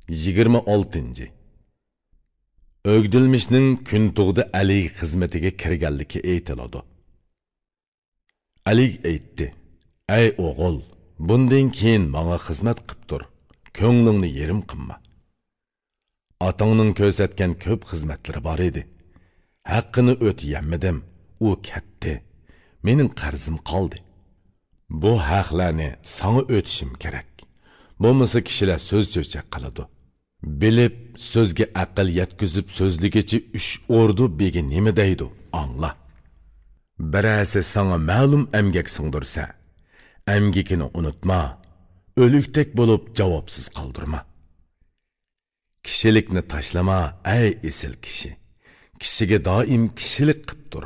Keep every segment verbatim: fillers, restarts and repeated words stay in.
يىگىرمە ئالتىنچى. ئۆگدۈلمىشنىڭ كۈنتۇغدا ئەلىگ خىزمىتىگە كىرگەنلىكى ئېيتىلىدۇ. ئەلىگ ئېيتتى: «ئەي ئوغۇل، بۇندىن كېيىن ماڭا خىزمەت قىپ تۇر، كۆڭلۈڭنى يېرىم قىلما. ئاتاڭنىڭ كۆرسەتكەن كۆپ خىزمەتلىرى بار ئىدى. ھەققىنى ئۆتىيەلمىدىم، ئۇ كەتتى. مېنىڭ قەرزىم قالدى. بۇ ھەقلەرنى ساڭا ئۆتىشىم كېرەك. بولمىسا كىشىلەر سۆز چۆچەك قىلىدۇ. بىلىپ، سۆزگە ئەقىل يەتكۈزۈپ سۆزلىگۈچى ئۈچ ئوردۇ بېگى نېمە دەيدۇ، ئاڭلا. بىرەرسى ساڭا مەلۇم ئەمگەك سىڭدۈرسە، ئەمگىكىنى ئۇنتۇما، ئۆلۈكتەك بولۇپ جاۋابسىز قالدۇرما. كىشىلىكنى تاشلىما، ئەي ئېسىل كىشى. كىشىگە دائىم كىشىلىك قىپ تۇر.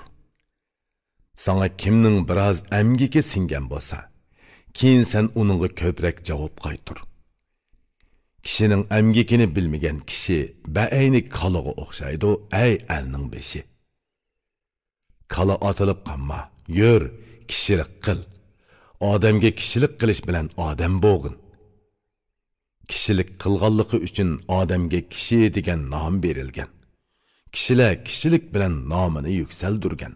ساڭا كىمنىڭ بىراز ئەمگىكى سىڭگەن بولسا، كېيىن سەن ئۇنىڭغا كۆپرەك جاۋاب قايتۇر. كىشىنىڭ ئەمگىكىنى بىلمىگەن كىشى بەئەينى كالىغا ئوخشايدۇ، ئەي ئەلنىڭ بېشى. كالا ئاتىلىپ قالما، يۈر، كىشىلىك قىل. ئادەمگە كىشىلىك قىلىش بىلەن ئادەم بولغىن.» كىشىلىك قىلغانلىقى ئۈچۈن ئادەمگە كىشى دېگەن نام بېرىلگەن. كىشىلەر كىشىلىك بىلەن نامىنى يۈكسەلدۈرگەن.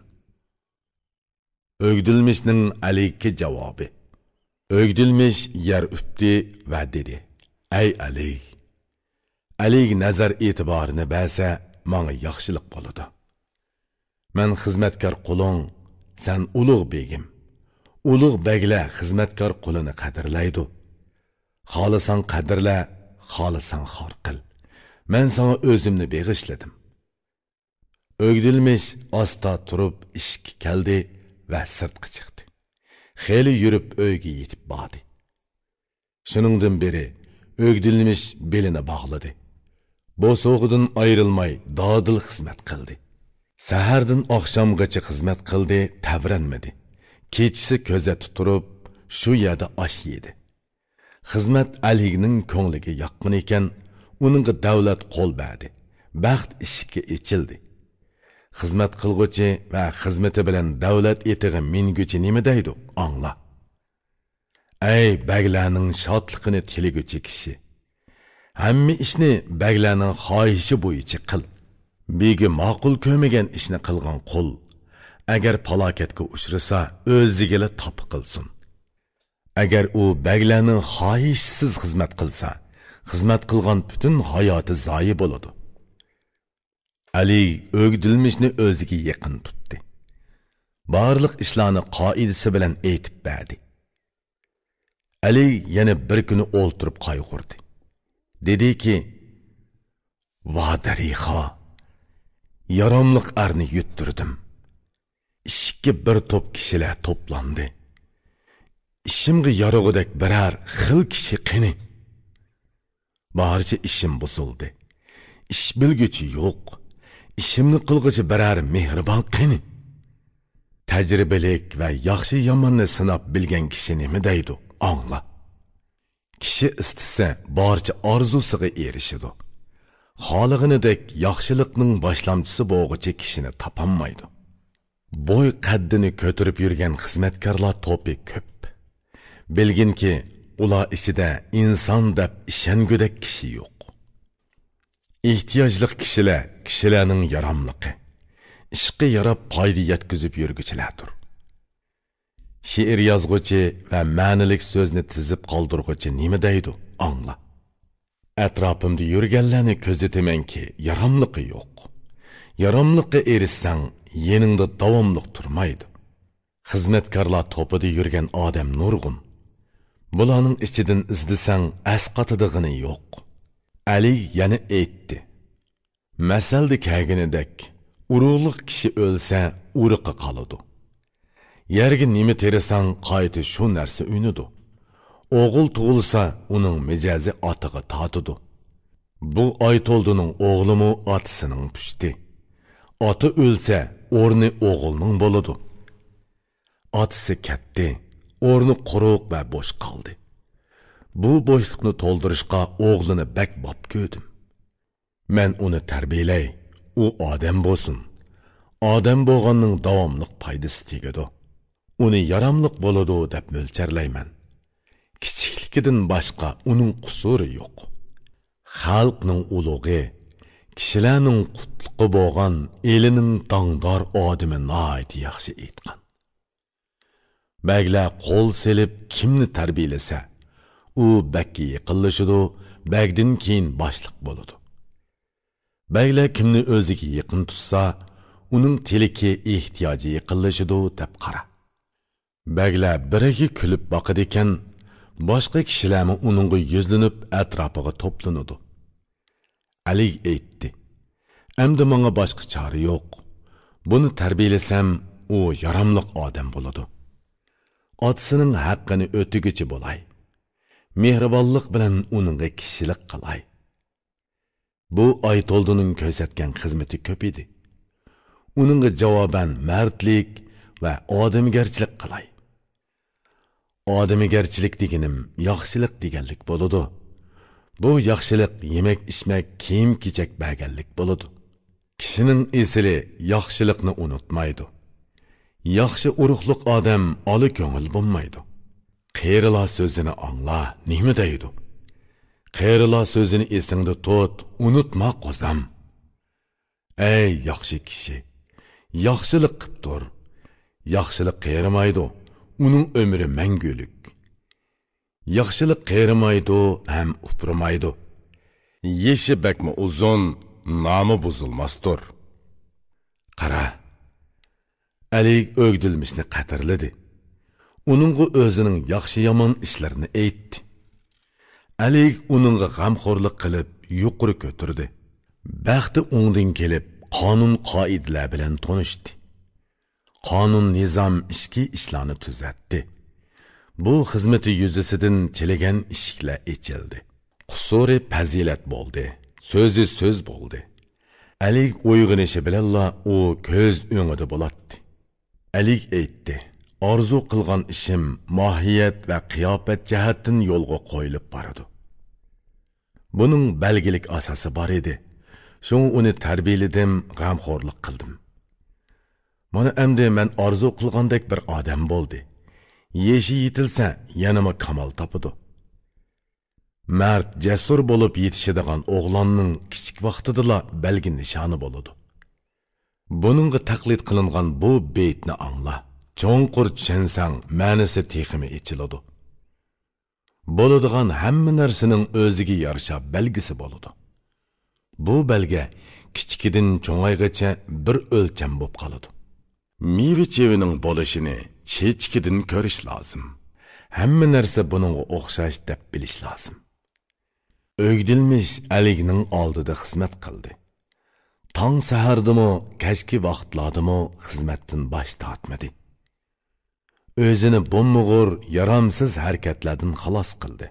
ئۆگدۈلمىشنىڭ ئەلىگكە جاۋابى. ئۆگدۈلمىش يەر ئۆپتى ۋە دېدى: «ئەي ئەلىگ، ئەلىگ نەزەر ئېتىبارىنى بەرسە، ماڭا ياخشىلىق بولىدۇ. مەن خىزمەتكار قۇلۇڭ، سەن ئۇلۇغ بېگىم. ئۇلۇغ بەگلەر خىزمەتكار قۇلىنى قەدىرلەيدۇ. خالىساڭ قەدىرلە، خالىساڭ خار قىل. مەن ساڭا ئۆزۈمنى بېغىشلىدىم.» ئۆگدۈلمىش ئاستا تۇرۇپ ئىشىككە كەلدى ۋە سىرتقا چىقتى. خېلى يۈرۈپ ئۆيگە يېتىپ باردى. شۇنىڭدىن بېرى ئۆگدۈلمىش بېلىنى باغلىدى. بوسۇغىدىن ئايرىلماي دادىل خىزمەت قىلدى. سەھەردىن ئاخشامغىچە خىزمەت قىلدى، تەۋرەنمىدى. كېچىسى كۆزەتتە تۇرۇپ، شۇ يەردە ئاش يېدى. خىزمەت ئەلىگنىڭ كۆڭلىگە ياققىنىكەن، ئۇنىڭغا دەۋلەت قول بەردى، بەخت ئىشىكى ئېچىلدى. خىزمەت قىلغۇچى ۋە خىزمىتى بىلەن دەۋلەت ئېتىغا مىنگۈچى نېمە دەيدۇ، ئاڭلا. ئەي بەگلەرنىڭ شادلىقىنى تىلىگۈچى كىشى! ھەممە ئىشنى بەگلەرنىڭ خاھىشى بويىچە قىل. بېگى ماقۇل كۆرمىگەن ئىشنى قىلغان قۇل، ئەگەر پالاكەتكە ئۇچرىسا، ئۆزىگىلا تاپا قىلسۇن. ئەگەر ئۇ بەگلەرنىڭ خاھىشىسىز خىزمەت قىلسا، خىزمەت قىلغان پۈتۈن ھاياتى زايە بولىدۇ. ئەلى ئۆگدۈلمىشنى ئۆزىگە يېقىن تۇتتى. بارلىق ئىشلارنى قائىدىسى بىلەن ئېيتىپ بەردى. ئەلى يەنە بىر كۈنى ئولتۇرۇپ قايغۇردى. دېدىكى، ۋا دەرىخا، ياراملىق ئەرنى يۈتتۈردۈم. ئىشىككە بىر توپ كىشىلەر توپلاندى. ئىشىمغا يارىغۇدەك بىرەر خىل كىشى قېنى؟ بارچە ئىشىم بۇزۇلدى. ئىش بىلگۈچى يوق. ئىشىمنى قىلغۇچى بىرەر مېھرىبان قېنى؟ تەجرىبىلىك ۋە ياخشى ياماننى سىناپ بىلگەن كىشى نېمە دەيدۇ؟ ئاڭلا. كىشى ئىستىسە، بارچە ئارزۇسىغا ئېرىشىدۇ. خالىغىنىدەك ياخشىلىقنىڭ باشلامچىسى بولغۇچى كىشىنى تاپالمايدۇ. بوي قەددىنى كۆتۈرۈپ يۈرگەن خىزمەتكارلار توپى كۆپ. بىلگىنكى، ئۇلار ئىچىدە ئىنسان دەپ ئىشەنگۈدەك كىشى يوق. ئېھتىياجلىق كىشىلەر كىشىلەرنىڭ ياراملىقى، ئىشقا ياراپ پايدا يەتكۈزۈپ يۈرگۈچىلەردۇر. شېئىر يازغۇچى ۋە مەنىلىك سۆزنى تىزىپ قالدۇرغۇچى نېمە دەيدۇ؟ ئاڭلا. ئەتراپىمدا يۈرگەنلەرنى كۆزىتىمەنكى، ياراملىقى يوق. ياراملىققا ئېرىشسەڭ، يېنىڭدا داۋاملىق تۇرمايدۇ. خىزمەتكارلار توپىدا يۈرگەن ئادەم نۇرغۇن. بۇلارنىڭ ئىچىدىن ئىزدىسەڭ، ئەسقاتىدىغىنى يوق. ئەلى يەنە ئېيتتى. مەسەلدە كەلگىنىدەك، ئۇرۇقلۇق كىشى ئۆلسە، ئۇرۇقى قالىدۇ. يەرگە نېمە تېرىساڭ، قايتا شۇ نەرسە ئۈنىدۇ. ئوغۇل تۇغۇلسا، ئۇنىڭ مىجەزى ئاتىغا تارتىدۇ. بۇ ئايتولدىنىڭ ئوغلىمۇ ئاتىسىنىڭ پۇشتى. ئاتا ئۆلسە، ئورنى ئوغۇلنىڭ بولىدۇ. ئاتىسى كەتتى، ئورنى قۇرۇق ۋە بوش قالدى. بۇ بوشلۇقنى تولدۇرۇشقا ئوغلىنى بەك باب كۆردۈم. مەن ئۇنى تەربىيەلەي، ئۇ ئادەم بولسۇن. ئادەم بولغاننىڭ داۋاملىق پايدىسى تېگىدۇ. ئۇنى ياراملىق بولىدۇ دەپ مۆلچەرلەيمەن. كىچىكلىكىدىن باشقا ئۇنىڭ قۇسۇرى يوق. خەلقنىڭ ئۇلۇغى، كىشىلەرنىڭ قۇتلۇقى بولغان ئېلىنىڭ داڭدار ئادىمى ناھايىتى ياخشى ئېيتقان. بەگلەر قول سېلىپ كىمنى تەربىيەلىسە، ئۇ بەگكە يېقىنلىشىدۇ، بەگدىن كېيىن باشلىق بولىدۇ. بەگلەر كىمنى ئۆزىگە يېقىن تۇتسا، ئۇنىڭ تىلىكى ئېھتىياجى يېقىنلىشىدۇ دەپ قارا. بەگلەر بىرىگە كۈلۈپ باقىدىكەن، باشقا كىشىلەرمۇ ئۇنىڭغا يۈزلىنىپ ئەتراپىغا توپلىنىدۇ. ئەلىگە ئېيتتى: «ئەمدى ماڭا باشقا چارە يوق. بۇنى تەربىيەلىسەم، ئۇ ياراملىق ئادەم بولىدۇ. ئاتىسىنىڭ ھەققىنى ئۆتىگۈچى بولاي. مېھرىبانلىق بىلەن ئۇنىڭغا كىشىلىك قىلاي.» بۇ ئايتولدىنىڭ كۆرسەتكەن خىزمىتى كۆپ ئىدى. ئۇنىڭغا جاۋابەن مەردلىك ۋە ئادەمگەرچىلىك قىلاي. ئادەمگەرچىلىك دېگىنىم ياخشىلىق دېگەنلىك بولىدۇ. بۇ ياخشىلىق يېمەك-ئىچمەك، كىيىم-كېچەك بەرگەنلىك بولىدۇ. كىشىنىڭ ئېسىلى ياخشىلىقنى ئۇنتۇمايدۇ. ياخشى ئۇرۇقلۇق ئادەم ئالا كۆڭۈل بولمايدۇ. قېرىلار سۆزىنى ئاڭلا، نېمە دەيدۇ؟ قېرىلار سۆزىنى ئېسىڭدە تۇت، ئۇنتۇما، قوزام. ئەي ياخشى كىشى، ياخشىلىق قىپ تۇر. ياخشىلىق قېرىمايدۇ، ئۇنىڭ ئۆمرى مەڭگۈلۈك. ياخشىلىق قېرىمايدۇ ھەم ئۇپرىمايدۇ. يېشى بەكمۇ ئۇزۇن، نامى بۇزۇلماستۇر. قارا، ئەلىگ ئۆگدۈلمىشنى قەدىرلىدى. ئۇنىڭغا ئۆزىنىڭ ياخشى-يامان ئىشلىرىنى ئېيتتى. ئەلىگ ئۇنىڭغا غەمخورلۇق قىلىپ، يۇقىرى كۆتۈردى. بەختى ئوڭدىن كېلىپ، قانۇن-قائىدىلەر بىلەن تونۇشتى. قانۇن-نىزام ئىچكى ئىشلارنى تۈزەتتى. بۇ خىزمىتى يۈزىسىدىن تىلىگەن ئىشىكلەر ئېچىلدى. قۇسۇرى پەزىلەت بولدى، سۆزى سۆز بولدى. ئەلىگ ئويغىنىشى بىلەنلا ئۇ كۆز ئۆڭىدە بولاتتى. ئەلىگ ئېيتتى: «ئارزۇ قىلغان ئىشىم ماھىيەت ۋە قىياپەت جەھەتتىن يولغا قويۇلۇپ بارىدۇ.» بۇنىڭ بەلگىلىك ئاساسى بار ئىدى. شۇڭا ئۇنى تەربىيەلىدىم، غەمخورلۇق قىلدىم. مانا ئەمدى مەن ئارزۇ قىلغاندەك بىر ئادەم بولدى. يېشى يېتىلسە، يەنىمۇ كامال تاپىدۇ. مەرد، جەسۇر بولۇپ يېتىشىدىغان ئوغلاننىڭ كىچىك ۋاقتىدىلا بەلگە نىشانى بولىدۇ. بۇنىڭغا تەقلىد قىلىنغان بۇ بېيىتنى ئاڭلا. چوڭقۇر چۈشەنسەڭ، مەنىسى تېخىمۇ ئېچىلىدۇ. بولىدىغان ھەممە نەرسىنىڭ ئۆزىگە يارىشا بەلگىسى بولىدۇ. بۇ بەلگە كىچىكىدىن چوڭايغىچە بىر ئۆلچەم بولۇپ قالىدۇ. مېۋە-چېۋىنىڭ بولۇشىنى چېچىكىدىن كۆرۈش لازىم. ھەممە نەرسە بۇنىڭغا ئوخشاش دەپ بىلىش لازىم. ئۆگدۈلمىش ئەلىگنىڭ ئالدىدا خىزمەت قىلدى. تاڭ سەھەردىمۇ، كەچكى ۋاقىتلاردىمۇ خىزمەتتىن باش تارتمىدى. ئۆزىنى بوممىغۇر، يارامسىز ھەرىكەتلەردىن خالاس قىلدى.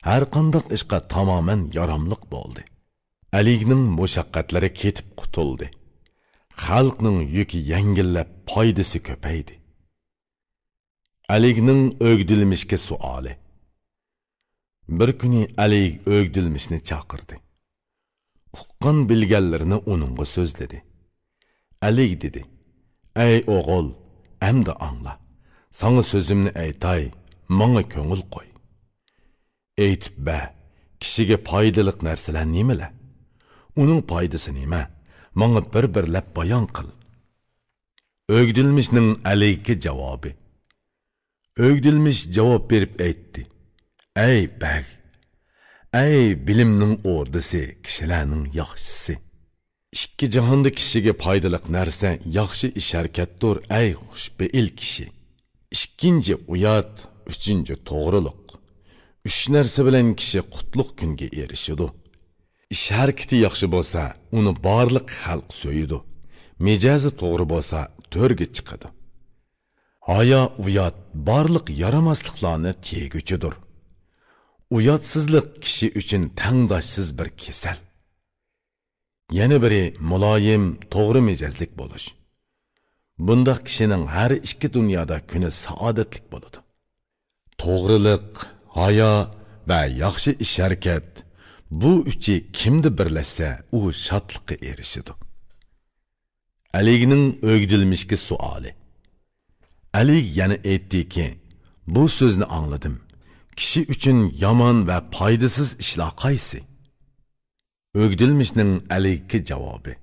ھەرقانداق ئىشقا تامامەن ياراملىق بولدى. ئەلىگنىڭ مۇشەققەتلىرى كېتىپ قۇتۇلدى. خەلقنىڭ يۈكى يەڭگىللەپ، پايدىسى كۆپەيدى. ئەلىگنىڭ ئۆگدۈلمىشكە سوئالى. بىر كۈنى ئەلىگ ئۆگدۈلمىشنى چاقىردى. ئۇققان بىلگەنلىرىنى ئۇنىڭغا سۆزلىدى. ئەلىگ دېدى: «ئەي ئوغۇل، ئەمدى ئاڭلا. ساڭا سۆزۈمنى ئېيتاي، ماڭا كۆڭۈل قوي. ئېيتىپ بەر، كىشىگە پايدىلىق نەرسىلەر نېمىلەر؟ ئۇنىڭ پايدىسى نېمە؟ ماڭا بىر-بىرلەپ بايان قىل.» ئۆگدۈلمىشنىڭ ئەلىگكە جاۋابى. ئۆگدۈلمىش جاۋاب بېرىپ ئېيتتى: «ئەي بەگ، ئەي بىلىمنىڭ ئوردىسى، كىشىلەرنىڭ ياخشىسى. ئىككى جاھاندا كىشىگە پايدىلىق نەرسە ياخشى ئىش-ھەرىكەتتۇر، ئەي خۇشپېئىل كىشى. ئىككىنچى ئۇيات، ئۈچىنچى توغرىلىق. ئۈچ نەرسە بىلەن كىشى قۇتلۇق كۈنگە ئېرىشىدۇ. ئىش-ھەرىكىتى ياخشى بولسا، ئۇنى بارلىق خەلق سۆيىدۇ. مىجەزى توغرا بولسا، تۆرگە چىقىدۇ. ھايا-ئۇيات بارلىق يارىماسلىقلارنى تىيگۈچىدۇر. ئۇياتسىزلىق كىشى ئۈچۈن تەڭداشسىز بىر كېسەل. يەنە بىرى مۇلايىم، توغرا مىجەزلىك بولۇش. بۇنداق كىشىنىڭ ھەر ئىككى دۇنيادا كۈنى سائادەتلىك بولىدۇ.» توغرىلىق، ھايا ۋە ياخشى ئىش-ھەرىكەت، بۇ ئۈچى كىمدە بىرلەشسە، ئۇ شادلىققا ئېرىشىدۇ. ئەلىگنىڭ ئۆگدۈلمىشكە سوئالى. ئەلىگ يەنە ئېيتتىكى: «بۇ سۆزنى ئاڭلىدىم. كىشى ئۈچۈن يامان ۋە پايدىسىز ئىشلار قايسى؟» ئۆگدۈلمىشنىڭ ئەلىگكە جاۋابى.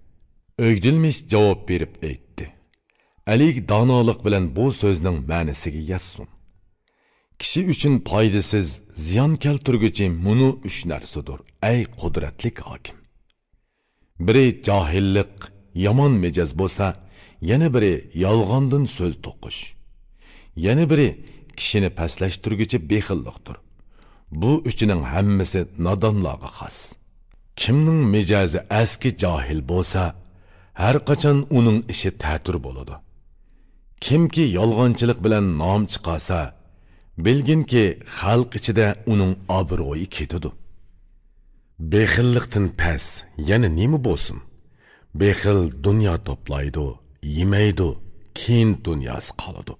ئۆگدۈلمىش جاۋاب بېرىپ ئېيتتى: ئەلىگ دانالىق بىلەن بۇ سۆزنىڭ مەنىسىگە يەتسۇن. كىشى ئۈچۈن پايدىسىز، زىيان كەلتۈرگۈچى مۇنۇ ئۈچ نەرسىدۇر، ئەي قۇدرەتلىك ھاكىم. بىرى جاھىللىق، يامان مىجەز بولسا، يەنە بىرى يالغاندىن سۆز توقۇش. يەنە بىرى كىشىنى پەسلەشتۈرگۈچى بېخىللىقتۇر. بۇ ئۈچىنىڭ ھەممىسى نادانلارغا خاس. كىمنىڭ مىجەزى ئەسكى جاھىل بولسا، ھەر قاچان ئۇنىڭ ئىشى تەتۈر بولىدۇ. كىمكى يالغانچىلىق بىلەن نام چىقارسا، بىلگىنكى، خەلق ئىچىدە ئۇنىڭ ئابرۇيى كېتىدۇ. بېخىللىقتىن پەس يەنە نېمە بولسۇن؟ بېخىل دۇنيا توپلايدۇ، يېمەيدۇ، كېيىن دۇنياسى قالىدۇ.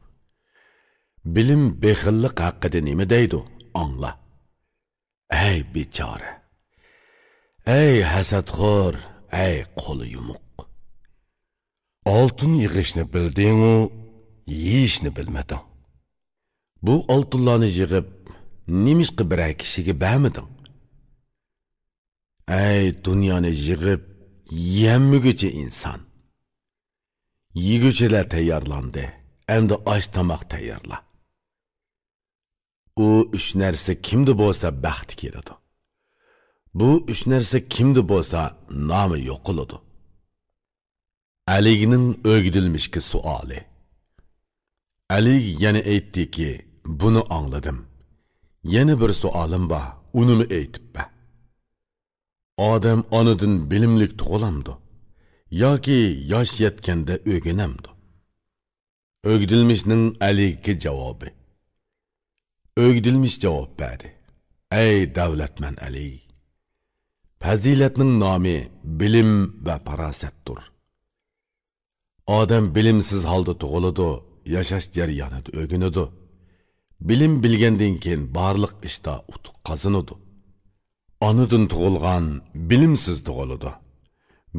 بىلىم بېخىللىق ھەققىدە نېمە دەيدۇ؟ ئاڭلا. ئەي بىچارە! ئەي ھەسەتخور! ئەي قولى يۇمۇق! ئالتۇن يىغىشنى بىلدىڭۇ، يېيىشنى بىلمىدىڭ. بۇ ئالتۇنلارنى يىغىپ، نېمىشقا بىرەر كىشىگە بەرمىدىڭ؟ ئەي دۇنيانى يىغىپ يېيەلمىگۈچى ئىنسان! يېگۈچىلەر تەييارلاندى، ئەمدى ئاش-تاماق تەييارلا. ئۇ ئۈچ نەرسە كىمدە بولسا بەخت كېلىدۇ. بۇ ئۈچ نەرسە كىمدە بولسا نامى يوقىلىدۇ. ئەلىگنىڭ ئۆگدۈلمىشكە سوئالى. ئەلىگ يەنە ئېيتتىكى، بۇنى ئاڭلىدىم. يەنە بىر سوئالىم بار، ئۇنىمۇ ئېيتىپ بەر. ئادەم ئانىدىن بىلىملىك تۇغۇلامدۇ؟ ياكى ياش يەتكەندە ئۆگىنەمدۇ؟ ئۆگدۈلمىشنىڭ ئەلىگكە جاۋابى. ئۆگدۈلمىش جاۋاب بەردى: ئەي دەۋلەتمەن ئەلىگ! پەزىلەتنىڭ نامى بىلىم ۋە پاراسەتتۇر. ئادەم بىلىمسىز ھالدا تۇغۇلىدۇ، ياشاش جەريانىدا ئۆگىنىدۇ. بىلىم بىلگەندىن كېيىن بارلىق ئىشتا ئۇتۇق قازىنىدۇ. ئانىدىن تۇغۇلغان بىلىمسىز تۇغۇلىدۇ.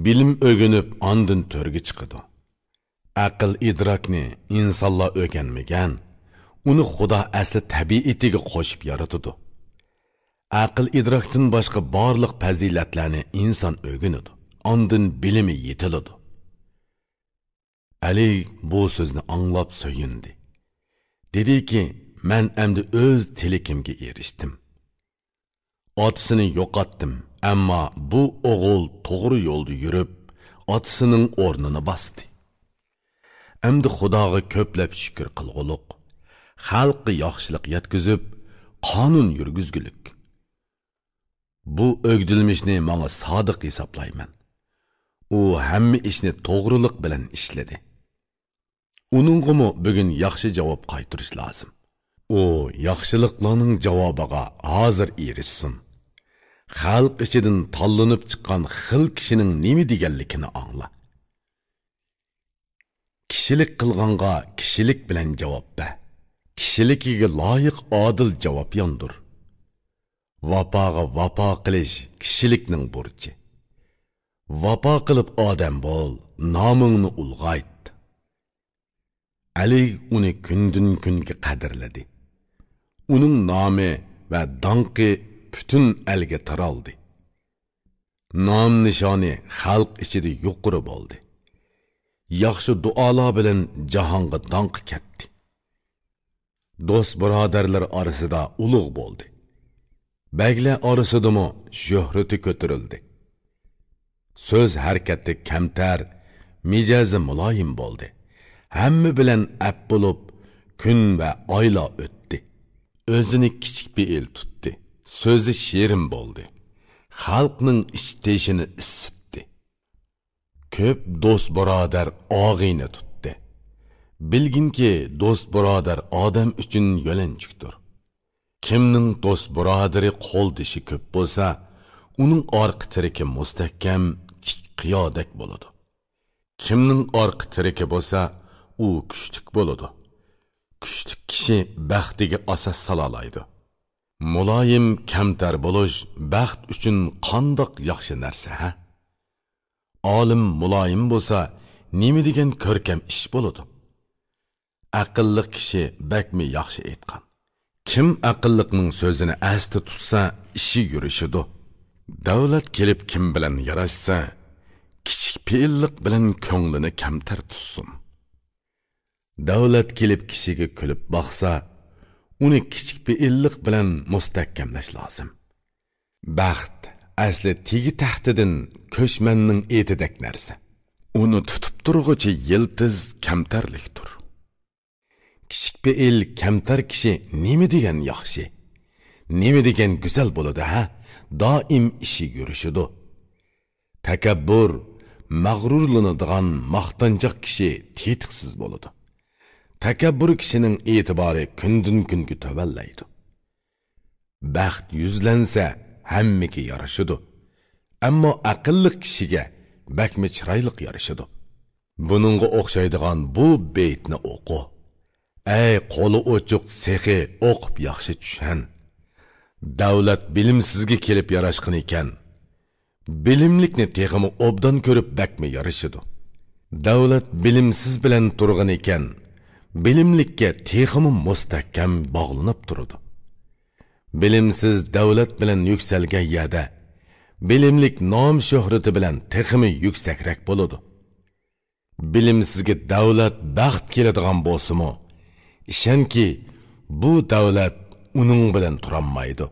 بىلىم ئۆگىنىپ ئاندىن تۆرگە چىقىدۇ. ئەقىل ئىدراكنى ئىنسانلار ئۆگەنمىگەن، ئۇنى خۇدا ئەسلى تەبىئىتىگە قوشۇپ يارىتىدۇ. ئەقىل ئىدراكتىن باشقا بارلىق پەزىلەتلەرنى ئىنسان ئۆگىنىدۇ، ئاندىن بىلىمى يېتىلىدۇ. ئەلى بۇ سۆزنى ئاڭلاپ سۆيۈندى. دېدىكى، مەن ئەمدى ئۆز تىلىكىمگە ئېرىشتىم. ئاتىسىنى يوقاتتىم، ئەمما بۇ ئوغۇل توغرا يولدا يۈرۈپ، ئاتىسىنىڭ ئورنىنى باستى. ئەمدى خۇداغا كۆپلەپ شۈكۈر قىلغۇلۇق، خەلققە ياخشىلىق يەتكۈزۈپ، قانۇن يۈرگۈزگۈلۈك. بۇ ئۆگدۈلمىشنى ماڭا سادىق ھېسابلايمەن. ئۇ ھەممە ئىشنى توغرىلىق بىلەن ئىشلىدى. ئۇنىڭغىمۇ بۈگۈن ياخشى جاۋاب قايتۇرۇش لازىم. ئۇ ياخشىلىقلارنىڭ جاۋابىغا ھازىر ئېرىشسۇن. خەلق ئىچىدىن تاللىنىپ چىققان خىل كىشىنىڭ نېمە دېگەنلىكىنى ئاڭلا. كىشىلىك قىلغانغا كىشىلىك بىلەن جاۋاب بەر. كىشىلىكىگە لايىق ئادىل جاۋاب ياندۇر. ۋاپاغا ۋاپا قىلىش كىشىلىكنىڭ بۇرچى. ۋاپا قىلىپ ئادەم بول، نامىڭنى ئۇلغايت. ئەلى ئۇنى كۈندىن-كۈنگە قەدىرلىدى. ئۇنىڭ نامى ۋە داڭقى پۈتۈن ئەلگە تارالدى. نام-نىشانى خەلق ئىچىدە يۇقىرى بولدى. ياخشى دۇئالار بىلەن جاھانغا داڭقى كەتتى. دوست-بۇرادەرلەر ئارىسىدا ئۇلۇغ بولدى. بەگلەر ئارىسىدىمۇ شۆھرىتى كۆتۈرۈلدى. سۆز ھەرىكەتتە كەمتەر، مىجەزى مۇلايىم بولدى. ھەممە بىلەن ئەپ بولۇپ، كۈن ۋە ئايلار ئۆتتى. ئۆزىنى كىچىك پېئىل تۇتتى. سۆزى شېرىن بولدى. خەلقنىڭ ئىچ-تېشىنى ئىسسىتتى. كۆپ دوست-بۇرادەر ئاغىنە تۇتتى. بىلگىنكى، دوست-بۇرادەر ئادەم ئۈچۈن يۆلەنچۈكتۇر. كىمنىڭ دوست-بۇرادىرى، قولدىشى كۆپ بولسا، ئۇنىڭ ئارقا تىرىكى مۇستەھكەم، تىك قىيادەك بولىدۇ. كىمنىڭ ئارقا تىرىكى بولسا، ئۇ كۈچلۈك بولىدۇ. كۈچلۈك كىشى بەختىگە ئاساس سالالايدۇ. مۇلايىم كەمتەر بولۇش بەخت ئۈچۈن قانداق ياخشى نەرسە، ھە؟ ئالىم مۇلايىم بولسا، نېمە دېگەن كۆركەم ئىش بولىدۇ. ئەقىللىق كىشى بەكمۇ ياخشى ئېيتقان. كىم ئەقىللىقنىڭ سۆزىنى ئەستە تۇتسا، ئىشى يۈرۈشىدۇ. دەۋلەت كېلىپ كىم بىلەن ياراشسا، كىچىك پېئىللىق بىلەن كۆڭلىنى كەمتەر تۇتسۇن. دەۋلەت كېلىپ كىشىگە كۈلۈپ باقسا، ئۇنى كىچىك پېئىللىق بىلەن مۇستەھكەملەش لازىم. بەخت ئەسلى تېگى تەختىدىن كۆچمەننىڭ ئېتىدەك نەرسە. ئۇنى تۇتۇپ تۇرغۇچى يىلتىز كەمتەرلىكتۇر. كىچىك پېئىل، كەمتەر كىشى نېمە دېگەن ياخشى، نېمە دېگەن گۈزەل بولىدۇ ھە؟ دائىم ئىشى يۈرۈشىدۇ. تەكەببۇر، مەغرۇرلىنىدىغان ماختانچاق كىشى تېتىقسىز بولىدۇ. تەكەببۇر كىشىنىڭ ئېتىبارى كۈندىن-كۈنگە تۆۋەنلەيدۇ. بەخت يۈزلەنسە، ھەممىگە يارىشىدۇ. ئەمما ئەقىللىق كىشىگە بەكمۇ چىرايلىق يارىشىدۇ. بۇنىڭغا ئوخشايدىغان بۇ بېيىتنى ئوقۇ. ئەي قولى ئوچۇق سېخىي، ئوقۇپ ياخشى چۈشەن. دەۋلەت بىلىمسىزگە كېلىپ ياراشقىنىكەن، بىلىملىكنى تېخىمۇ ئوبدان كۆرۈپ بەكمۇ يارىشىدۇ. دەۋلەت بىلىمسىز بىلەن تۇرغىنىكەن، بىلىملىككە تېخىمۇ مۇستەھكەم باغلىنىپ تۇرىدۇ. بىلىمسىز دەۋلەت بىلەن يۈكسەلگەن يەردە، بىلىملىك نام-شۆھرىتى بىلەن تېخىمۇ يۈكسەكرەك بولىدۇ. بىلىمسىزگە دەۋلەت، بەخت كېلىدىغان بولسىمۇ، ئىشەنكى، بۇ دەۋلەت ئۇنىڭ بىلەن تۇرالمايدۇ.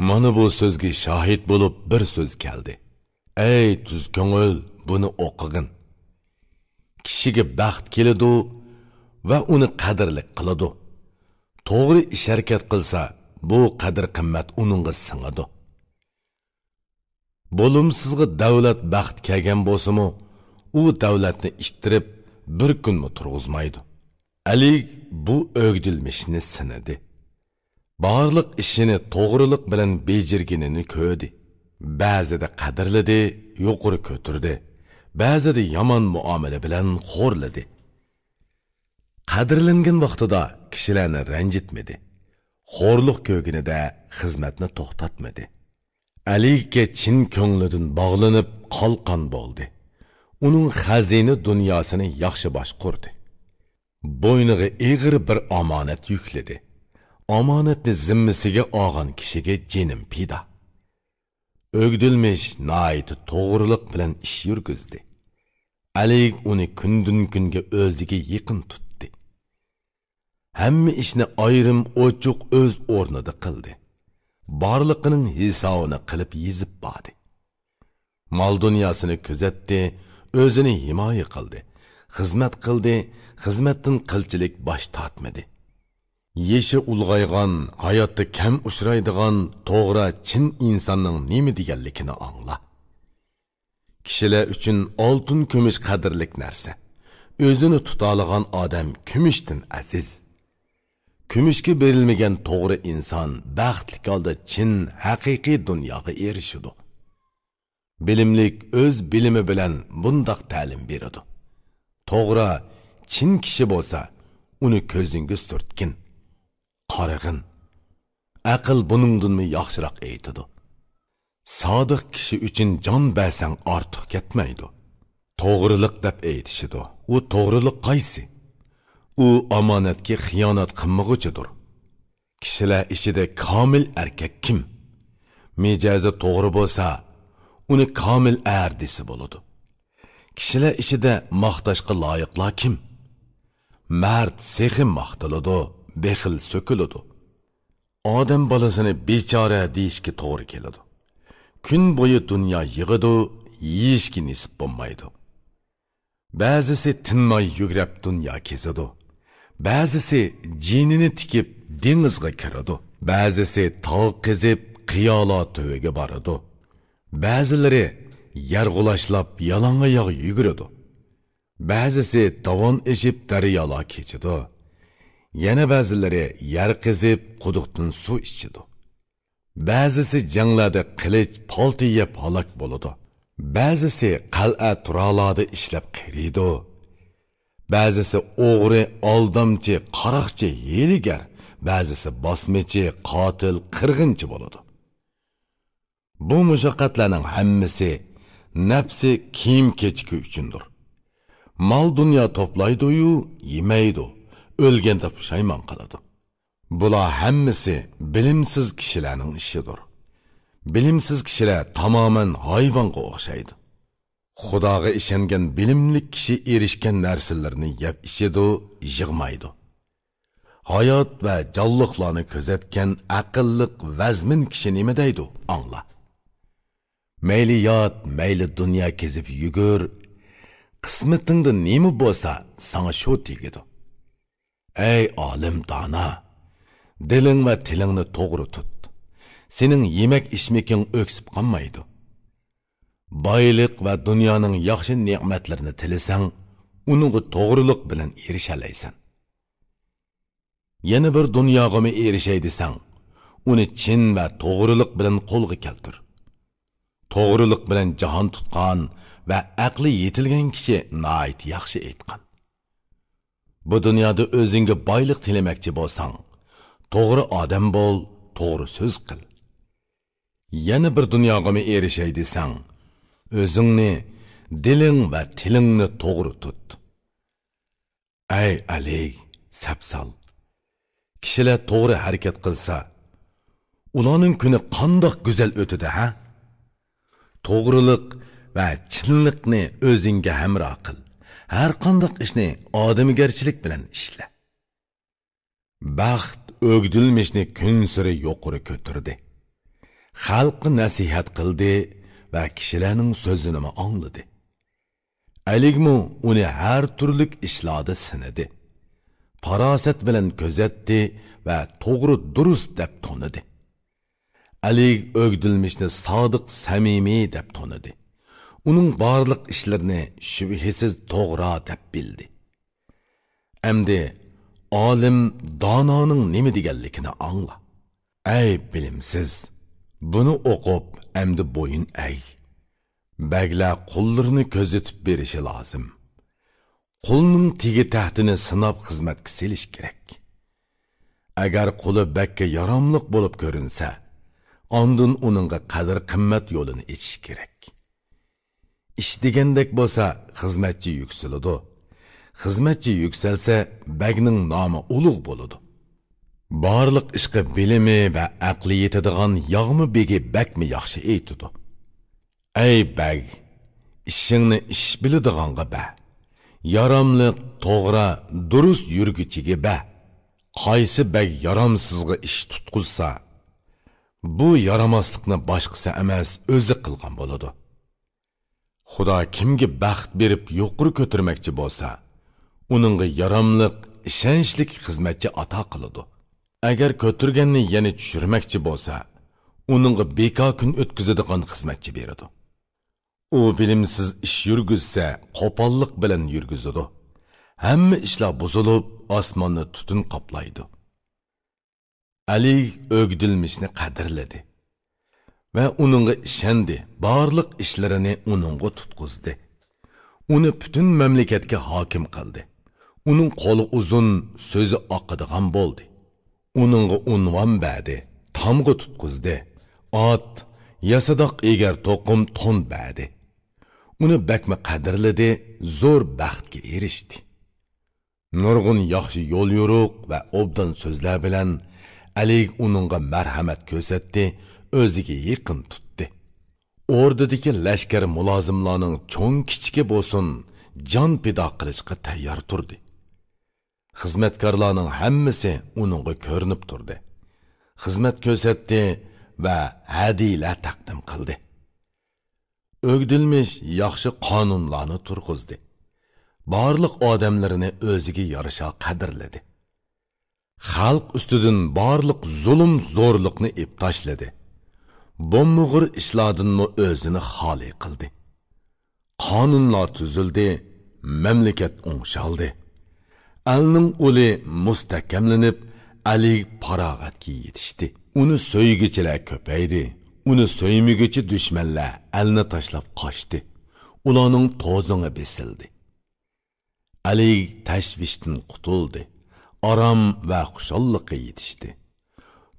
مانا بۇ سۆزگە شاھىت بولۇپ بىر سۆز كەلدى. ئەي تۈز كۆڭۈل، بۇنى ئوقۇغىن. كىشىگە بەخت كېلىدۇ ۋە ئۇنى قەدىرلىك قىلىدۇ. توغرا ئىش-ھەرىكەت قىلسا، بۇ قەدىر-قىممەت ئۇنىڭغا سىڭىدۇ. بولۇمسىزغا دەۋلەت، بەخت كەلگەن بولسىمۇ، ئۇ دەۋلەتنى ئىتتىرىپ، بىر كۈنمۇ تۇرغۇزمايدۇ. ئەلىگ بۇ ئۆگدۈلمىشنى سىنىدى. بارلىق ئىشىنى توغرىلىق بىلەن بېجىرگىنىنى كۆردى. بەزىدە قەدىرلىدى، يۇقىرى كۆتۈردى. بەزىدە يامان مۇئامىلە بىلەن خورلىدى. قەدىرلەنگەن ۋاقتىدا كىشىلەرنى رەنجىتمىدى. خورلۇق كۆرگىنىدە خىزمەتنى توختاتمىدى. ئەلىگە چىن كۆڭلىدىن باغلىنىپ قالقان بولدى. ئۇنىڭ خەزىنە دۇنياسىنى ياخشى باشقۇردى. بوينىغا ئېغىر بىر ئامانەت يۈكلىدى. ئامانەتنى زىممىسىگە ئالغان كىشىگە جېنىم پىدا. ئۆگدۈلمىش ناھايىتى توغرىلىق بىلەن ئىش يۈرگۈزدى. ئەلىگ ئۇنى كۈندىن-كۈنگە ئۆزىگە يېقىن تۇتتى. ھەممە ئىشنى ئايرىم ئوچۇق ئۆز ئورنىدا قىلدى. بارلىقىنىڭ ھېسابىنى قىلىپ يېزىپ باردى. مال-دۇنياسىنى كۆزەتتى، ئۆزىنى ھىمايە قىلدى. خىزمەت قىلدى، خىزمەتتىن قىلچىلىك باش تارتمىدى. يېشى ئۇلغايغان، ھاياتتا كەم ئۇچرايدىغان توغرا، چىن ئىنساننىڭ نېمە دېگەنلىكىنى ئاڭلا. كىشىلەر ئۈچۈن ئالتۇن-كۈمۈش قەدىرلىك نەرسە. ئۆزىنى تۇتالىغان ئادەم كۈمۈشتىن ئەزىز. كۈمۈشكە بېرىلمىگەن توغرا ئىنسان بەختلىك ھالدا چىن، ھەقىقىي دۇنياغا ئېرىشىدۇ. بىلىملىك ئۆز بىلىمى بىلەن بۇنداق تەلىم بېرىدۇ: توغرا، چىن كىشى بولسا، ئۇنى كۆزۈڭگە سۈرتكىن، قارىغىن. ئەقىل بۇنىڭدىنمۇ ياخشىراق ئېيتىدۇ: سادىق كىشى ئۈچۈن جان بەرسەڭ ئارتۇق كەتمەيدۇ. توغرىلىق دەپ ئېيتىشىدۇ. ئۇ توغرىلىق قايسى؟ ئۇ ئامانەتكە خىيانەت قىلمىغۇچىدۇر. كىشىلەر ئىچىدە كامىل ئەركەك كىم؟ مىجەزى توغرا بولسا، ئۇنى كامىل ئەر دېسە بولىدۇ. كىشىلەر ئىچىدە ماختاشقا لايىقلار كىم؟ مەرد سېخىي ماختىلىدۇ، بېخىل سۆكۈلىدۇ. ئادەم بالىسىنى بىچارە دېيىشكە توغرا كېلىدۇ. كۈن بويى دۇنيا يىغىدۇ، يېيىشكە نېسىپ بولمايدۇ. بەزىسى تىنماي يۈگرەپ دۇنيا كېزىدۇ. بەزىسى جېنىنى تىكىپ دېڭىزغا كىرىدۇ. بەزىسى تاغ قېزىپ قىيالار تۈۋىگە بارىدۇ. بەزىلىرى يەر غۇلاچلاپ يالاڭ ئاياغ يۈگۈرىدۇ. بەزىسى داۋان ئېشىپ دەريالار كېچىدۇ. يەنە بەزىلىرى يەر قېزىپ قۇدۇقتىن سۇ ئىچىدۇ. بەزىسى جەڭلەردە قىلىچ، پالتا يەپ ھالاك بولىدۇ. بەزىسى قەلئە تۇرالاردا ئىشلەپ قېرىيدۇ. بەزىسى ئوغرى، ئالدامچى، قاراقچى، ھىيلىگەر، بەزىسى باسمىچى، قاتىل، قىرغىنچى بولىدۇ. بۇ مۇشەققەتلەرنىڭ ھەممىسى نەپسى كىيىم-كېچىكى ئۈچۈندۇر. مال-دۇنيا توپلايدۇ-يۇ، يېمەيدۇ، ئۆلگەندە پۇشايمان قىلىدۇ. بۇلار ھەممىسى بىلىمسىز كىشىلەرنىڭ ئىشىدۇر. بىلىمسىز كىشىلەر تامامەن ھايۋانغا ئوخشايدۇ. خۇداغا ئىشەنگەن بىلىملىك كىشى ئېرىشكەن نەرسىلىرىنى يەپ ئىچىدۇ، يىغمايدۇ. ھايات ۋە جانلىقلارنى كۆزەتكەن ئەقىللىق ۋەزمىن كىشى نېمە دەيدۇ، ئاڭلا. مەيلى يات، مەيلى دۇنيا كېزىپ يۈگۈر، قىسمىتىڭدە نېمە بولسا، ساڭا شۇ تېگىدۇ. ئەي ئالىم دانا! دىلىڭ ۋە تىلىڭنى توغرا تۇت. سېنىڭ يېمەك ئىچمىكىڭ ئۆكسۈپ قالمايدۇ. بايلىق ۋە دۇنيانىڭ ياخشى نېمەتلىرىنى تىلىسەڭ، ئۇنىڭغا توغرىلىق بىلەن ئېرىشەلەيسەن. يەنە بىر دۇنياغىمۇ ئېرىشەي دېسەڭ، ئۇنى چىن ۋە توغرىلىق بىلەن قولغا كەلتۈر. توغرىلىق بىلەن جاھان تۇتقان ۋە ئەقلى يېتىلگەن كىشى ناھايىتى ياخشى ئېيتقان. بۇ دۇنيادا ئۆزۈڭگە بايلىق تىلىمەكچى بولساڭ، توغرا ئادەم بول، توغرا سۆز قىل. يەنە بىر دۇنياغىمۇ ئېرىشەي دېسەڭ، ئۆزۈڭنى، دىلىڭ ۋە تىلىڭنى توغرا تۇت. ئەي ئەلى، سەپسال! كىشىلەر توغرا ھەرىكەت قىلسا، ئۇلارنىڭ كۈنى قانداق گۈزەل ئۆتىدۇ، ھە؟ توغرىلىق ۋە چىنلىقنى ئۆزۈڭگە ھەمراھ قىل. ھەر قانداق ئىشنى ئادەمگەرچىلىك بىلەن ئىشلە. بەخت ئۆگدۈلمىشنى كۈنسېرى يۇقىرى كۆتۈردى. خەلققە نەسىھەت قىلدى ۋە كىشىلەرنىڭ سۆزىنىمۇ ئاڭلىدى. ئەلىگمۇ ئۇنى ھەر تۈرلۈك ئىشلاردا سىنىدى. پاراسەت بىلەن كۆزەتتى ۋە توغرا دۇرۇس دەپ تونۇدى. ئەلىگ ئۆگدۈلمىشنى سادىق سەمىمىي دەپ تونۇدى. ئۇنىڭ بارلىق ئىشلىرىنى شۈبھىسىز توغرا دەپ بىلدى. ئەمدى ئالىم دانانىڭ نېمە دېگەنلىكىنى ئاڭلا. ئەي بىلىمسىز! بۇنى ئوقۇپ، ئەمدى بويۇن ئەگ. بەگلەر قۇللىرىنى كۆزىتىپ بېرىشى لازىم. قۇلنىڭ تېگى تەختىنى سىناپ خىزمەتكە سېلىش كېرەك. ئەگەر قۇلى بەگكە ياراملىق بولۇپ كۆرۈنسە، ئاندىن ئۇنىڭغا قەدىر-قىممەت يولىنى ئېچىش كېرەك. ئىش دېگەندەك بولسا، خىزمەتچى يۈكسىلىدۇ. خىزمەتچى يۈكسەلسە، بەگنىڭ نامى ئۇلۇغ بولىدۇ. بارلىق ئىشقا بىلىمى ۋە ئەقلى يېتىدىغان ياغما بېگى بەكمۇ ياخشى ئېيتىدۇ. ئەي بەگ، ئىشىڭنى ئىش بىلىدىغانغا بەر. ياراملىق، توغرا، دۇرۇس يۈرگۈچىگە بەر. قايسى بەگ يارامسىزغا ئىش تۇتقۇزسا، بۇ يارىماسلىقنى باشقىسى ئەمەس، ئۆزى قىلغان بولىدۇ. خۇدا كىمگە بەخت بېرىپ يۇقىرى كۆتۈرمەكچى بولسا، ئۇنىڭغا ياراملىق، ئىشەنچلىك خىزمەتچى ئاتا قىلىدۇ. ئەگەر كۆتۈرگەننى يەنە چۈشۈرمەكچى بولسا، ئۇنىڭغا بىكار كۈن ئۆتكۈزىدىغان خىزمەتچى بېرىدۇ. ئۇ بىلىمسىز ئىش يۈرگۈزسە، قوپاللىق بىلەن يۈرگۈزىدۇ. ھەممە ئىشلار بۇزۇلۇپ، ئاسماننى تۈتۈن قاپلايدۇ. ئەلى ئۆگدۈلمىشنى قەدىرلىدى ۋە ئۇنىڭغا ئىشەندى، بارلىق ئىشلىرىنى ئۇنىڭغا تۇتقۇزدى. ئۇنى پۈتۈن مەملىكەتكە ھاكىم قىلدى. ئۇنىڭ قولى ئۇزۇن، سۆزى ئاقىدىغان بولدى. ئۇنىڭغا ئۇنۋان بەردى، تامغا تۇتقۇزدى. ئات، ياسىداق ئېگەر توقۇم تون بەردى. ئۇنى بەكمۇ قەدىرلىدى، زور بەختكە ئېرىشتى. نۇرغۇن ياخشى يول-يورۇق ۋە ئوبدان سۆزلەر بىلەن ئەلى ئۇنىڭغا مەرھەمەت كۆرسەتتى، ئۆزىگە يېقىن تۇتتى. ئوردىدىكى لەشكەر مۇلازىملارنىڭ چوڭ-كىچىكى بولسۇن، جان پىدا قىلىشقا تەييار تۇردى. خىزمەتكارلارنىڭ ھەممىسى ئۇنىڭغا كۆرۈنۈپ تۇردى. خىزمەت كۆرسەتتى ۋە ھەدىيىلەر تەقدىم قىلدى. ئۆگدۈلمىش ياخشى قانۇنلارنى تۇرغۇزدى. بارلىق ئادەملىرىنى ئۆزىگە يارىشا قەدىرلىدى. خەلق ئۈستىدىن بارلىق زۇلۇم-زورلۇقنى ئېلىپ تاشلىدى. بومبىغۇر ئىشلاردىنمۇ ئۆزىنى خالىي قىلدى. قانۇنلار تۈزۈلدى، مەملىكەت ئوڭشالدى. ئەلنىڭ ئۇلى مۇستەھكەملىنىپ، ئەلى پاراغەتكە يېتىشتى. ئۇنى سۆيگۈچىلەر كۆپەيدى. ئۇنى سۆيمىگۈچى دۈشمەنلەر ئەلنى تاشلاپ قاچتى. ئۇلارنىڭ توزىڭى بېسىلدى. ئەلى تەشۋىشتىن قۇتۇلدى. ئارام ۋە خۇشاللىققا يېتىشتى.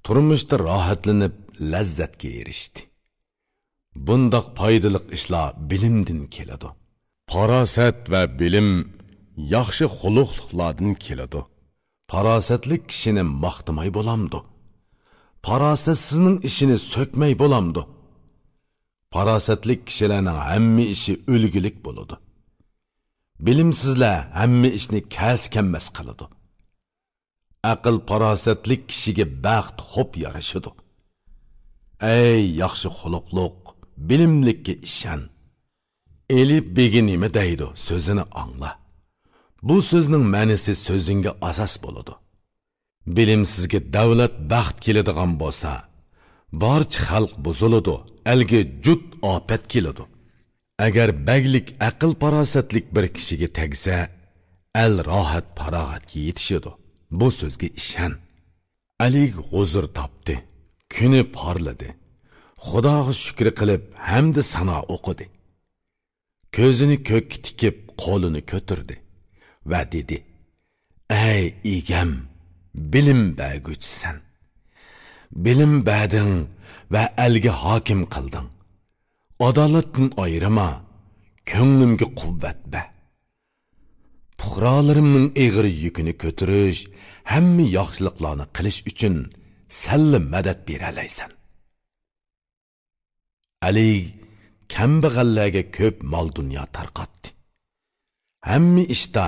تۇرمۇشتا راھەتلىنىپ، لەززەتكە ئېرىشتى. بۇنداق پايدىلىق ئىشلار بىلىمدىن كېلىدۇ. پاراسەت ۋە بىلىم ياخشى خۇلقلۇقلاردىن كېلىدۇ. پاراسەتلىك كىشىنى ماختىماي بولامدۇ؟ پاراسەتسىزنىڭ ئىشىنى سۆكمەي بولامدۇ؟ پاراسەتلىك كىشىلەرنىڭ ھەممە ئىشى ئۈلگىلىك بولىدۇ. بىلىمسىزلەر ھەممە ئىشنى كەلسە-كەلمەس قىلىدۇ. ئەقىل-پاراسەتلىك كىشىگە بەخت خوپ يارىشىدۇ. ئەي ياخشى خۇلقلۇق، بىلىملىككە ئىشەن. ئېلىپ بېگى نېمە دەيدۇ، سۆزىنى ئاڭلا. بۇ سۆزنىڭ مەنىسى سۆزۈڭگە ئاساس بولىدۇ. بىلىمسىزگە دەۋلەت بەخت كېلىدىغان بولسا، بارچە خەلق بۇزۇلىدۇ، ئەلگە جۇت ئاپەت كېلىدۇ. ئەگەر بەگلىك ئەقىل-پاراسەتلىك بىر كىشىگە تەگسە، ئەل راھەت-پاراغەتكە يېتىشىدۇ. بۇ سۆزگە ئىشەن. ئەلىگ ھۇزۇر تاپتى. كۈنى پارلىدى. خۇداغا شۈكرى قىلىپ، ھەمدە سانا ئوقۇدى. كۆزىنى كۆككە تىكىپ، قولىنى كۆتۈردى ۋە دېدى: «ئەي ئىگەم، بىلىم بەرگۈچىسەن! بىلىم بەردىڭ ۋە ئەلگە ھاكىم قىلدىڭ. ئادالەتتىن ئايرىما، كۆڭلۈمگە قۇۋۋەت بەر. پۇقرالىرىمنىڭ ئېغىر يۈكىنى كۆتۈرۈش، ھەممە ياخشىلىقلارنى قىلىش ئۈچۈن سەنلا مەدەت بېرەلەيسەن.» ئەلىگ كەمبەغەللەرگە كۆپ مال-دۇنيا تارقاتتى. ھەممە ئىشتا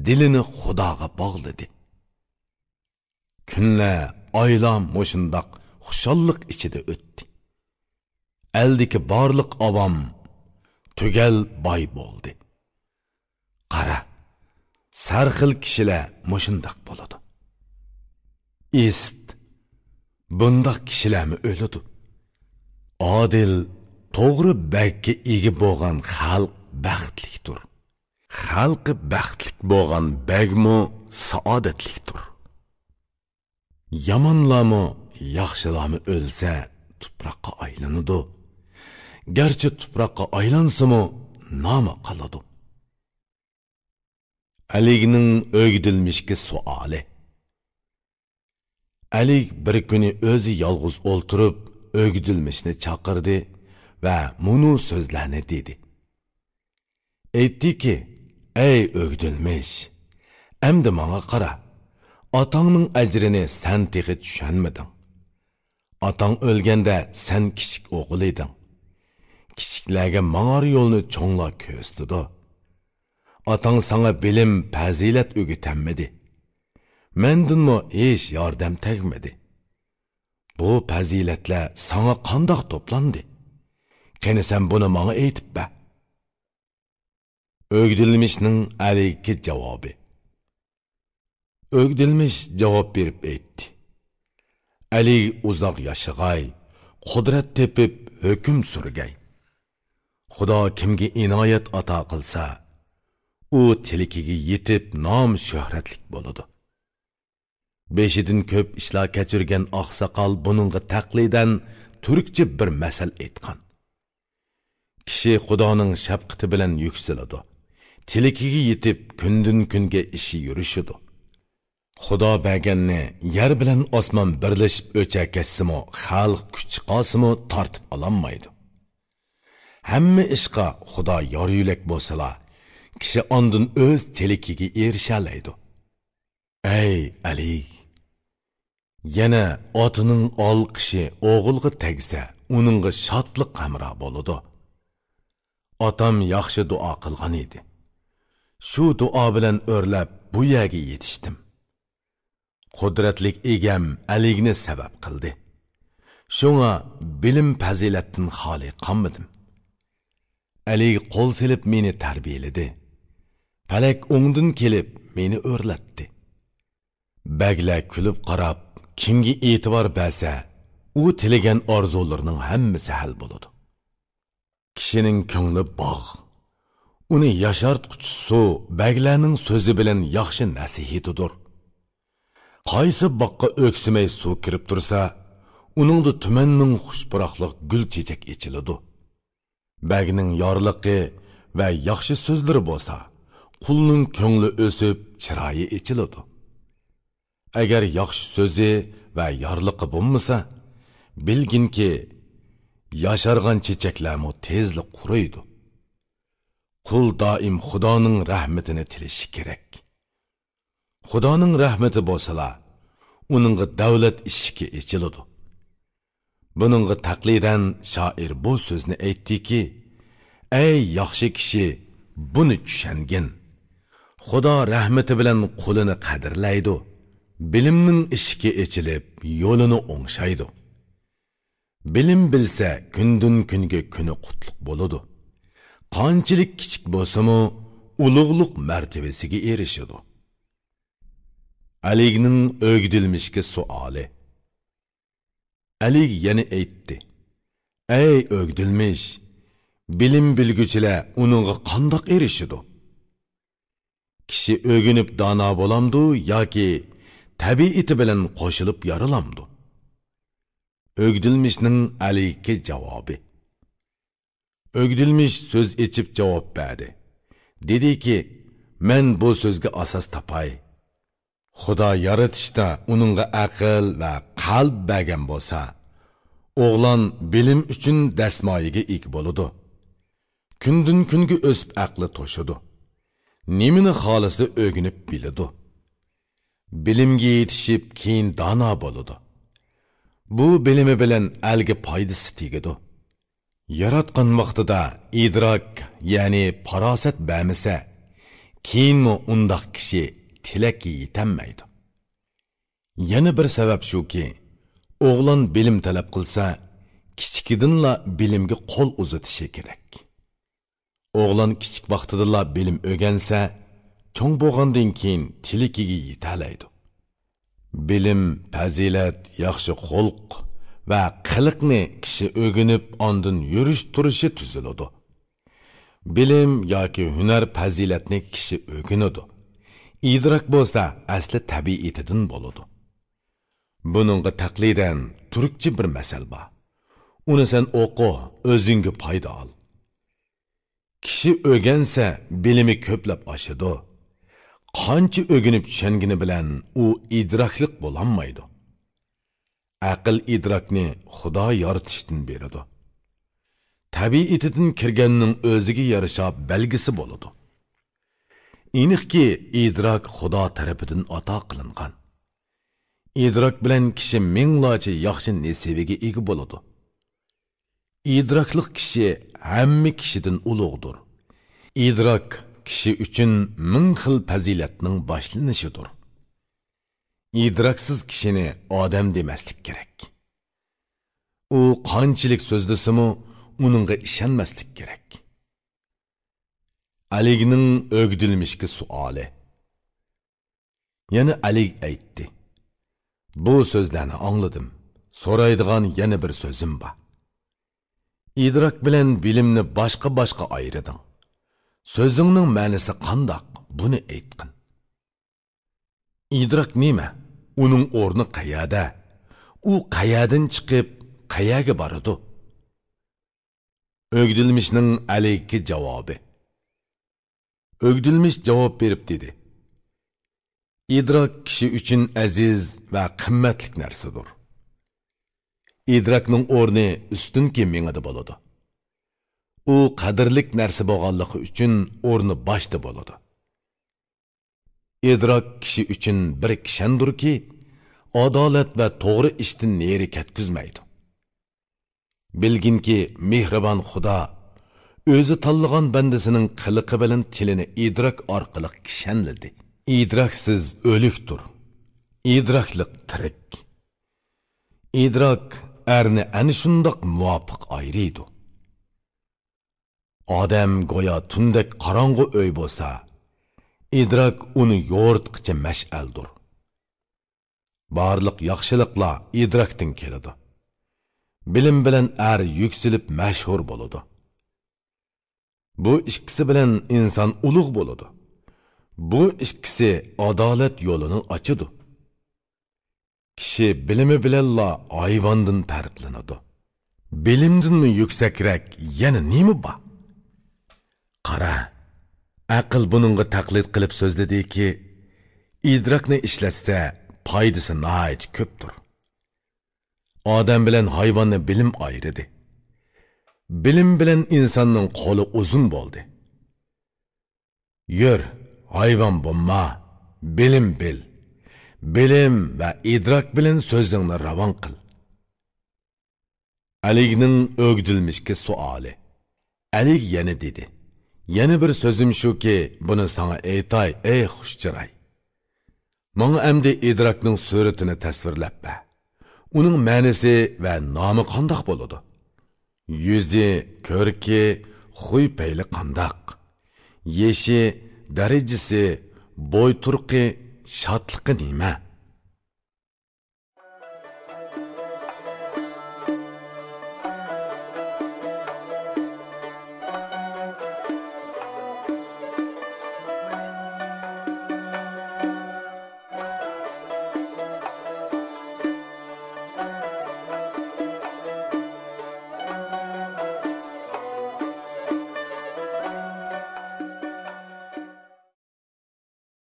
دىلىنى خۇداغا باغلىدى. كۈنلەر، ئايلار مۇشۇنداق خۇشاللىق ئىچىدە ئۆتتى. ئەلدىكى بارلىق ئاۋام تۈگەل باي بولدى. قارا، سەرخىل كىشىلەر مۇشۇنداق بولىدۇ. ئىسىت، بۇنداق كىشىلەرمۇ ئۆلىدۇ. ئادىل، توغرا بەگكە ئىگە بولغان خەلق بەختلىكتۇر. خەلقى بەختلىك بولغان بەگمۇ سائادەتلىكتۇر. يامانلارمۇ، ياخشىلارمۇ ئۆلسە، تۇپراققا ئايلىنىدۇ. گەرچە تۇپراققا ئايلانسىمۇ، نامى قالىدۇ. ئەلىگنىڭ ئۆگدۈلمىشكە سوئالى. ئەلىگ بىر كۈنى ئۆزى يالغۇز ئولتۇرۇپ، ئۆگدۈلمىشنى چاقىردى ۋە مۇنۇ سۆزلەرنى دېدى. ئېيتتىكى: «ئەي ئۆگدۈلمىش، ئەمدى ماڭا قارا. ئاتاڭنىڭ ئەجرىنى سەن تېخى چۈشەنمىدىڭ. ئاتاڭ ئۆلگەندە سەن كىچىك ئوغۇل ئىدىڭ. كىچىكلەرگە ماڭار يولنى چوڭلار كۆرسىتىدۇ. ئاتاڭ ساڭا بىلىم، پەزىلەت ئۆگىتەلمىدى. مەندىنمۇ ھېچ ياردەم تەگمىدى. بۇ پەزىلەتلەر ساڭا قانداق توپلاندى؟ قېنى سەن بۇنى ماڭا ئېيتىپ بەر.» ئۆگدۈلمىشنىڭ ئەلىگكە جاۋابى. ئۆگدۈلمىش جاۋاب بېرىپ ئېيتتى: «ئەلىگ ئۇزاق ياشىغاي، قۇدرەت تېپىپ ھۆكۈم سۈرگەي. خۇدا كىمگە ئىنايەت ئاتا قىلسا، ئۇ تىلىكىگە يېتىپ نام شۆھرەتلىك بولىدۇ.» بېشىدىن كۆپ ئىشلار كەچۈرگەن ئاقساقال بۇنىڭغا تەقلىدەن تۈركچە بىر مەسەل ئېيتقان: «كىشى خۇدانىڭ شەپقىتى بىلەن يۈكسىلىدۇ، تىلىكىگە يېتىپ كۈندىن-كۈنگە ئىشى يۈرۈشىدۇ. خۇدا بەرگەننى يەر بىلەن ئاسمان بىرلىشىپ ئۆچەركەشسىمۇ، خەلق كۈچ چىقارسىمۇ تارتىپ ئالالمايدۇ. ھەممە ئىشقا خۇدا يار-يۆلەك بولسىلا، كىشى ئاندىن ئۆز تىلىكىگە ئېرىشەلەيدۇ.» ئەي ئەلىگ! يەنە ئاتىنىڭ ئالقىشى ئوغۇلغا تەگسە، ئۇنىڭغا شادلىق ھەمراھ بولىدۇ. ئاتام ياخشى دۇئا قىلغان ئىدى. شۇ دۇئا بىلەن ئۆرلەپ بۇ يەرگە يېتىشتىم. قۇدرەتلىك ئىگەم ئەلىگنى سەۋەب قىلدى. شۇڭا بىلىم پەزىلەتتىن خالىي قالمىدىم. ئەلىگ قول سېلىپ مېنى تەربىيەلىدى. پەلەك ئوڭدىن كېلىپ مېنى ئۆرلەتتى. بەگلەر كۈلۈپ قاراپ، كىمگە ئېتىبار بەرسە، ئۇ تىلىگەن ئارزۇلىرىنىڭ ھەممىسى ھەل بولىدۇ. كىشىنىڭ كۆڭلى باغ. ئۇنى ياشارتقۇچى سۇ بەگلەرنىڭ سۆزى بىلەن ياخشى نەسىھىتىدۇر. قايسى باغقا ئۆكسۈمەي سۇ كىرىپ تۇرسا، ئۇنىڭدا تۈمەنمىڭ خۇش پۇراقلىق گۈل چېچەك ئېچىلىدۇ. بەگنىڭ يارلىقى ۋە ياخشى سۆزلىرى بولسا، قۇلنىڭ كۆڭلى ئۆسۈپ، چىرايى ئېچىلىدۇ. ئەگەر ياخشى سۆزى ۋە يارلىقى بولمىسا، بىلگىنكى، ياشارغان چېچەكلەرمۇ تېزلا قۇرۇيدۇ. قۇل دائىم خۇدانىڭ رەھمىتىنى تىلىشى كېرەك. خۇدانىڭ رەھمىتى بولسىلا، ئۇنىڭغا دەۋلەت ئىشىكى ئېچىلىدۇ. بۇنىڭغا تەقلىدەن شائىر بۇ سۆزنى ئېيتتىكى، ئەي ياخشى كىشى، بۇنى چۈشەنگىن. خۇدا رەھمىتى بىلەن قۇلىنى قەدىرلەيدۇ. بىلىمنىڭ ئىشىكى ئېچىلىپ، يولىنى ئوڭشايدۇ. بىلىم بىلسە، كۈندىن-كۈنگە كۈنى قۇتلۇق بولىدۇ. قانچىلىك كىچىك بولسىمۇ، ئۇلۇغلۇق مەرتىۋىسىگە ئېرىشىدۇ. ئەلىگنىڭ ئۆگدۈلمىشكە سوئالى. ئەلىگ يەنە ئېيتتى، ئەي ئۆگدۈلمىش، بىلىم بىلگۈچىلەر ئۇنىڭغا قانداق ئېرىشىدۇ؟ كىشى ئۆگىنىپ دانا بولامدۇ ياكى تەبىئىتى بىلەن قوشۇلۇپ يارىلامدۇ؟ ئۆگدۈلمىشنىڭ ئەلىگكە جاۋابى. ئۆگدۈلمىش سۆز ئېچىپ جاۋاب بەردى. دېدىكى، مەن بۇ سۆزگە ئاساس تاپاي. خۇدا يارىتىشتا ئۇنىڭغا ئەقىل ۋە قەلب بەرگەن بولسا، ئوغلان بىلىم ئۈچۈن دەسمايىگە ئىگە بولىدۇ. كۈندىن-كۈنگە ئۆسۈپ ئەقلى توشىدۇ. نېمىنى خالىسا ئۆگىنىپ بىلىدۇ. بىلىمگە يېتىشىپ كېيىن دانا بولىدۇ. بۇ بىلىمى بىلەن ئەلگە پايدىسى تېگىدۇ. ياراتقان ۋاقتىدا ئىدراك، يەنى پاراسەت بەرمىسە، كېيىنمۇ ئۇنداق كىشى تىلەككە يېتەلمەيدۇ. يەنە بىر سەۋەب شۇكى، ئوغلان بىلىم تەلەپ قىلسا، كىچىكىدىنلا بىلىمگە قول ئۇزىتىشى كېرەك. ئوغلان كىچىك ۋاقتىدىلا بىلىم ئۆگەنسە، چوڭ بولغاندىن كېيىن تىلىكىگە يېتەلەيدۇ. بىلىم، پەزىلەت، ياخشى خۇلق ۋە قىلىقنى كىشى ئۆگىنىپ، ئاندىن يۈرۈش-تۇرۇشى تۈزۈلىدۇ. بىلىم ياكى ھۈنەر-پەزىلەتنى كىشى ئۆگىنىدۇ. ئىدراك بولسا ئەسلى تەبىئىتىدىن بولىدۇ. بۇنىڭغا تەقلىدەن تۈركچە بىر مەسەل بار. ئۇنى سەن ئوقۇ، ئۆزۈڭگە پايدا ئال. كىشى ئۆگەنسە، بىلىمى كۆپلەپ ئاشىدۇ. قانچە ئۆگىنىپ چۈشەنگىنى بىلەن ئۇ ئىدراكلىق بولالمايدۇ. ئەقىل ئىدراكنى خۇدا يارىتىشتىن بېرىدۇ. تەبىئىتىدىن كىرگەننىڭ ئۆزىگە يارىشا بەلگىسى بولىدۇ. ئېنىقكى، ئىدراك خۇدا تەرىپىدىن ئاتا قىلىنغان. ئىدراك بىلەن كىشى مىڭلارچە ياخشى نېسىۋىگە ئىگە بولىدۇ. ئىدراكلىق كىشى ھەممە كىشىدىن ئۇلۇغدۇر. ئىدراك كىشى ئۈچۈن مىڭ خىل پەزىلەتنىڭ باشلىنىشىدۇر. ئىدراكسىز كىشىنى ئادەم دېمەسلىك كېرەك. ئۇ قانچىلىك سۆزلىسىمۇ، ئۇنىڭغا ئىشەنمەسلىك كېرەك. ئەلىگنىڭ ئۆگدۈلمىشكە سوئالى. يەنە ئەلىگ ئېيتتى، بۇ سۆزلەرنى ئاڭلىدىم. سورايدىغان يەنە بىر سۆزۈم بار. ئىدراك بىلەن بىلىمنى باشقا-باشقا ئايرىدىڭ. سۆزۈڭنىڭ مەنىسى قانداق؟ بۇنى ئېيتقىن. ئىدراك نېمە؟ ئۇنىڭ ئورنى قەيەردە؟ ئۇ قەيەردىن چىقىپ، قەيەرگە بارىدۇ؟ ئۆگدۈلمىشنىڭ ئەلىگكە جاۋابى. ئۆگدۈلمىش جاۋاب بېرىپ دېدى، ئىدراك كىشى ئۈچۈن ئەزىز ۋە قىممەتلىك نەرسىدۇر. ئىدراكنىڭ ئورنى ئۈستۈنكى مېڭىدە بولىدۇ. ئۇ قەدىرلىك نەرسە بولغانلىقى ئۈچۈن ئورنى باشتا بولىدۇ. ئىدراك كىشى ئۈچۈن بىر كىشەندۇركى، ئادالەت ۋە توغرا ئىشتىن نېرى كەتكۈزمەيدۇ. بىلگىنكى، مېھرىبان خۇدا ئۆزى تاللىغان بەندىسىنىڭ قىلىقى بىلەن تىلىنى ئىدراك ئارقىلىق كىشەنلىدى. ئىدراكسىز ئۆلۈكتۇر، ئىدراكلىق تىرىك. ئىدراك ئەرنى ئەنە شۇنداق مۇۋاپىق ئايرىيدۇ. ئادەم گويا تۈندەك قاراڭغۇ ئۆي بولسا، ئىدراك ئۇنى يورۇتقۇچى مەشئەلدۇر. بارلىق ياخشىلىقلار ئىدراكتىن كېلىدۇ. بىلىم بىلەن ئەر يۈكسىلىپ مەشھۇر بولىدۇ. بۇ ئىككىسى بىلەن ئىنسان ئۇلۇغ بولىدۇ. بۇ ئىككىسى ئادالەت يولىنى ئاچىدۇ. كىشى بىلىمى بىلەنلا ھايۋاندىن پەرقلىنىدۇ. بىلىمدىنمۇ يۈكسەكرەك يەنە نېمە بار؟ قارا، ئەقىل بۇنىڭغا تەقلىد قىلىپ سۆزلىدىكى، ئىدراكنى ئىشلەتسە، پايدىسى ناھايىتى كۆپتۇر. ئادەم بىلەن ھايۋاننى بىلىم ئايرىدى. بىلىم بىلەن ئىنساننىڭ قولى ئۇزۇن بولدى. يۈر، ھايۋان بولما، بىلىم بىل. بىلىم ۋە ئىدراك بىلەن سۆزۈڭنى راۋان قىل. ئەلىگنىڭ ئۆگدۈلمىشكە سوئالى. ئەلىگ يەنە دېدى: يەنە بىر سۆزۈم شۇكى، بۇنى ساڭا ئېيتاي، ئەي خۇش چىراي. ماڭا ئەمدى ئىدراكنىڭ سۈرىتىنى تەسۋىرلەپ بەر. ئۇنىڭ مەنىسى ۋە نامى قانداق بولىدۇ؟ يۈزى، كۆركى، خۇي پەيلى قانداق؟ يېشى، دەرىجىسى، بوي تۇرقى، شادلىقى نېمە؟